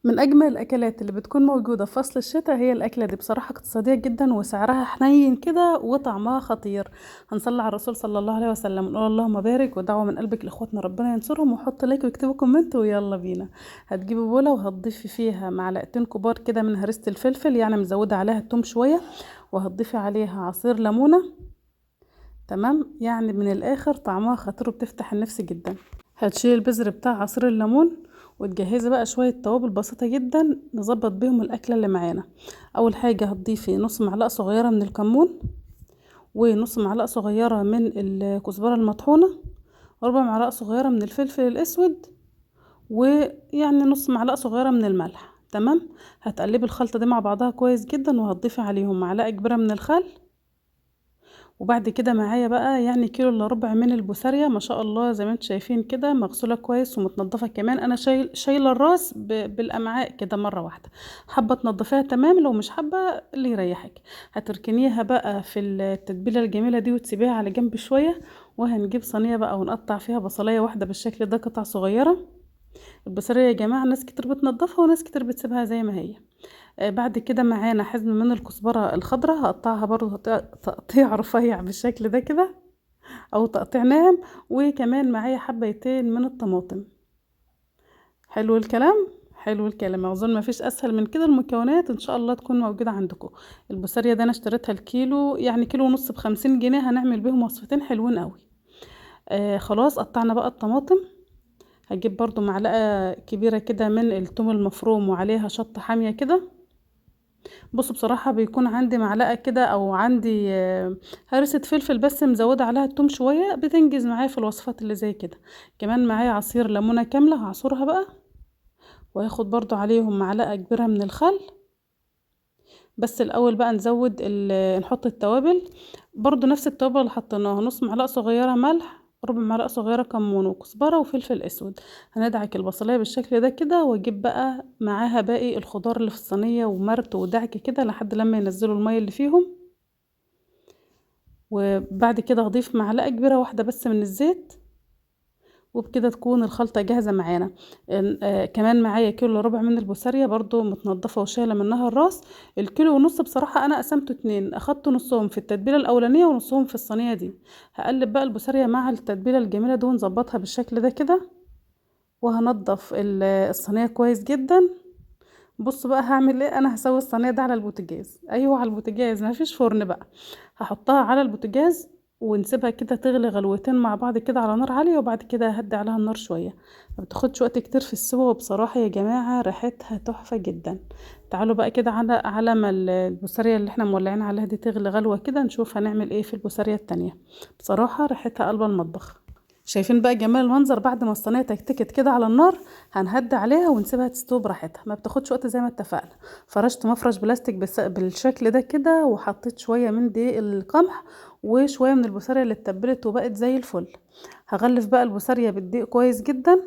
من أجمل الأكلات اللي بتكون موجودة في فصل الشتاء هي الأكلة دي، بصراحة اقتصادية جدا وسعرها حنين كده وطعمها خطير. هنصلي على الرسول صلى الله عليه وسلم، نقول اللهم بارك، ودعوة من قلبك لإخواتنا ربنا ينصرهم، وحط like واكتبوا comment ويلا بينا. هتجيبي بولة وهتضيفي فيها معلقتين كبار كده من هريسة الفلفل، يعني مزودة عليها التوم شوية، وهتضيفي عليها عصير ليمونة. تمام، يعني من الآخر طعمها خطير وبتفتح النفس جدا. هتشيلي البذر بتاع عصير الليمون وتجهزي بقى شوية توابل بسيطة جدا نظبط بيهم الأكلة اللي معانا. أول حاجة هتضيفي نص معلقة صغيرة من الكمون، ونص معلقة صغيرة من الكزبرة المطحونة، وربع معلقة صغيرة من الفلفل الأسود، ويعني نص معلقة صغيرة من الملح. تمام، هتقلبي الخلطة دي مع بعضها كويس جدا، وهتضيفي عليهم معلقة كبيرة من الخل. وبعد كده معايا بقى يعني كيلو الا ربع من البوسارية، ما شاء الله زي ما انتم شايفين كده مغسولة كويس ومتنضفة كمان. انا شايلة الراس بالامعاء كده مرة واحدة. حابة تنضفيها تمام، لو مش حابة اللي يريحك. هتركنيها بقى في التتبيلة الجميلة دي وتسيبيها على جنب شوية. وهنجيب صينية بقى ونقطع فيها بصلاية واحدة بالشكل ده قطع صغيرة. البصلية يا جماعة ناس كتير بتنضفها وناس كتير بتسيبها زي ما هي. بعد كده معانا حزمة من الكزبرة الخضراء، هقطعها برضو تقطيع رفيع بالشكل ده كده او تقطيع ناعم. وكمان معايا حبيتين من الطماطم. حلو الكلام، حلو الكلام. اظن ما فيش اسهل من كده. المكونات ان شاء الله تكون موجودة عندكم. البوسارية ده انا اشتريتها الكيلو، يعني كيلو ونص ب50 جنيه، هنعمل بيهم وصفتين حلوين قوي. خلاص قطعنا بقى الطماطم. هجيب برضو معلقة كبيرة كده من التوم المفروم وعليها شطة حامية كده. بصوا بصراحة بيكون عندي معلقة كده او عندي هرسة فلفل بس مزودة عليها التوم شوية، بتنجز معايا في الوصفات اللي زي كده. كمان معايا عصير ليمونة كاملة هعصرها بقى، وهاخد برضو عليهم معلقة كبيرة من الخل. بس الاول بقى نحط التوابل، برضو نفس التوابل اللي حطيناها، نص معلقة صغيرة ملح، ربع معلقة صغيرة كمون وكزبرة وفلفل اسود. هندعك البصلاية بالشكل ده كده، واجيب بقى معاها باقي الخضار اللي في الصينية ومرت ودعك كده لحد لما ينزلوا المية اللي فيهم. وبعد كده هضيف معلقة كبيرة واحدة بس من الزيت، وبكده تكون الخلطة جاهزة معانا. كمان معايا كيلو ربع من البوسارية برضو متنضفة وشايلة منها الراس. الكيلو ونص بصراحة أنا قسمته 2، أخدت نصهم في التتبيلة الأولانية ونصهم في الصينية دي. هقلب بقى البوسارية مع التتبيلة الجميلة دي ونظبطها بالشكل ده كده، وهنضف الصينية كويس جدا. بصوا بقى هعمل ايه، انا هسوي الصينية دي على البوتاجاز. ايوه على البوتاجاز، مفيش فرن بقى. هحطها على البوتاجاز ونسيبها كده تغلي غلوتين مع بعض كده على نار عالية، وبعد كده هدي عليها النار شوية. ما بتاخدش وقت كتير في السوا، وبصراحة يا جماعة ريحتها تحفة جدا. تعالوا بقى كده على ما البوسارية اللي احنا مولعين عليها دي تغلي غلوة كده، نشوف هنعمل ايه في البوسارية التانية. بصراحة ريحتها قلب المطبخ. شايفين بقى جمال المنظر بعد ما الصينية تكتكت كده على النار؟ هنهدي عليها ونسيبها تستوي براحتها، ما بتاخدش وقت زي ما اتفقنا. فرشت مفرش بلاستيك بالشكل ده كده، وحطيت شوية من دقيق القمح وشوية من البوسارية اللي اتبلت وبقت زي الفل. هغلف بقى البوسارية بالدقيق كويس جدا،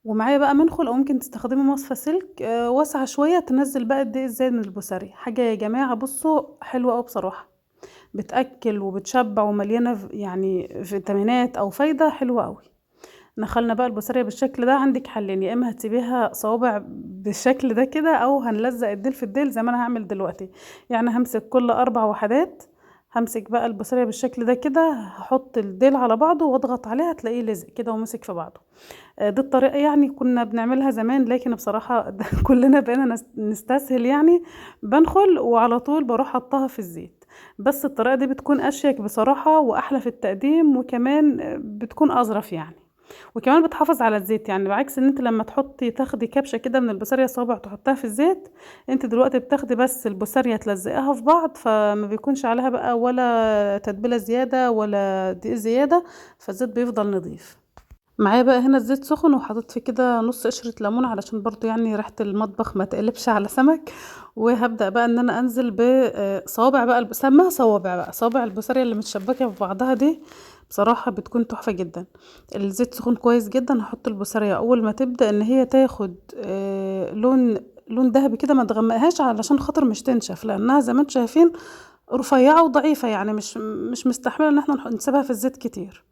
ومعايا بقى منخل او ممكن تستخدمي مصفى سلك، واسعة شوية تنزل بقى الدقيق الزايد من البوسارية. حاجة يا جماعة بصوا حلوة قوي بصراحة، بتأكل وبتشبع ومليانة فيتامينات أو فايدة حلوة قوي. نخلنا بقى البوسارية بالشكل ده. عندك حلين، يا إما هتسيبيها صوابع بالشكل ده كده، أو هنلزق الديل في الديل زي ما أنا هعمل دلوقتي. يعني همسك كل 4 وحدات، همسك بقى البوسارية بالشكل ده كده، هحط الديل على بعضه واضغط عليها هتلاقيه لزق كده ومسك في بعضه. دي الطريقة يعني كنا بنعملها زمان، لكن بصراحة كلنا بقينا نستسهل، بنخل وعلى طول بروح حطها في الزيت. بس الطريقة دي بتكون أشيك بصراحة وأحلى في التقديم، وكمان بتكون أظرف وكمان بتحافظ على الزيت. بعكس ان انت لما تاخدي كبشة كده من البوسارية صابع تحطها في الزيت، انت دلوقتي بتاخدي بس البوسارية تلزقها في بعض، فما بيكونش عليها بقى ولا تتبيلة زيادة ولا دقيق زيادة، فالزيت بيفضل نظيف. معايا بقى هنا الزيت سخن، وحاطط فيه كده نص قشرة ليمون علشان برضو ريحة المطبخ ما تقلبش على سمك. وهبدأ بقى ان انا انزل بصوابع بقى سماها صوابع بقى، صوابع البوسارية اللي متشبكة في بعضها دي، بصراحة بتكون تحفة جدا. الزيت سخن كويس جدا، هحط البوسارية اول ما تبدأ ان هي تاخد، لون ذهبي كده، ما تغمقهاش علشان خاطر مش تنشف، لانها زي ما انتم شايفين رفيعة وضعيفة، مش مستحملة ان احنا نسيبها في الزيت كتير.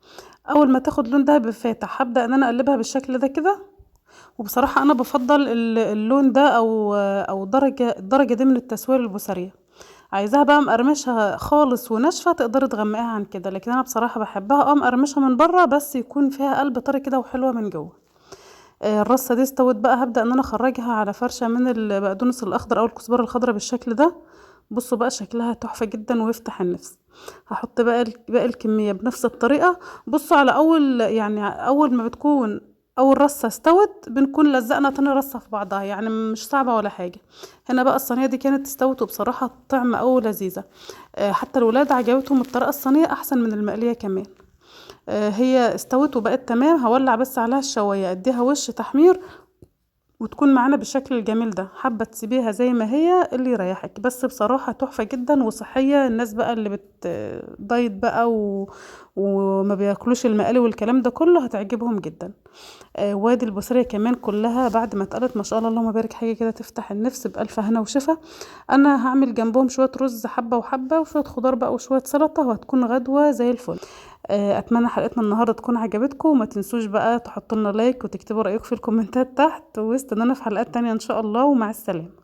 اول ما تاخد لون دهبي فاتح هبدأ ان انا اقلبها بالشكل ده كده، وبصراحة انا بفضل اللون ده او الدرجة دي من التسوية للبوسارية. عايزاها بقى مقرمشة خالص وناشفة تقدري تغمقيها عن كده، لكن انا بصراحة بحبها مقرمشة من بره بس يكون فيها قلب طري كده وحلوة من جوه. الرصة دي استوت بقى، هبدأ ان انا اخرجها على فرشة من البقدونس الاخضر او الكزبرة الخضراء بالشكل ده. بصوا بقى شكلها تحفة جدا ويفتح النفس. هحط بقى باقي الكمية بنفس الطريقة. بصوا على اول، يعني اول ما بتكون اول رصة استوت بنكون لزقنا تاني رصة في بعضها، يعني مش صعبة ولا حاجة. هنا بقى الصينية دي كانت استوت وبصراحة طعم أوي لذيذة، حتى الولاد عجبتهم الطريقة الصينية احسن من المقلية كمان. هي استوت وبقت تمام. هولع بس عليها الشواية اديها وش تحمير وتكون معانا بالشكل الجميل ده. حابة تسيبيها زي ما هي اللي يريحك، بس بصراحة تحفة جدا وصحية. الناس بقى اللي دايت بقى وما بياكلوش المقالي والكلام ده كله هتعجبهم جدا. وادي البصرية كمان كلها بعد ما اتقلت ما شاء الله اللهم بارك، حاجة كده تفتح النفس بألف هنا وشفا. انا هعمل جنبهم شوية رز حبة وحبة وشوية خضار بقى وشوية سلطة، وهتكون غدوة زي الفل. اتمنى حلقتنا النهارده تكون عجبتكم، وما تنسوش بقى تحطوا لنا like وتكتبوا رايكم في الكومنتات تحت، واستنونا في حلقات تانية ان شاء الله، ومع السلامه.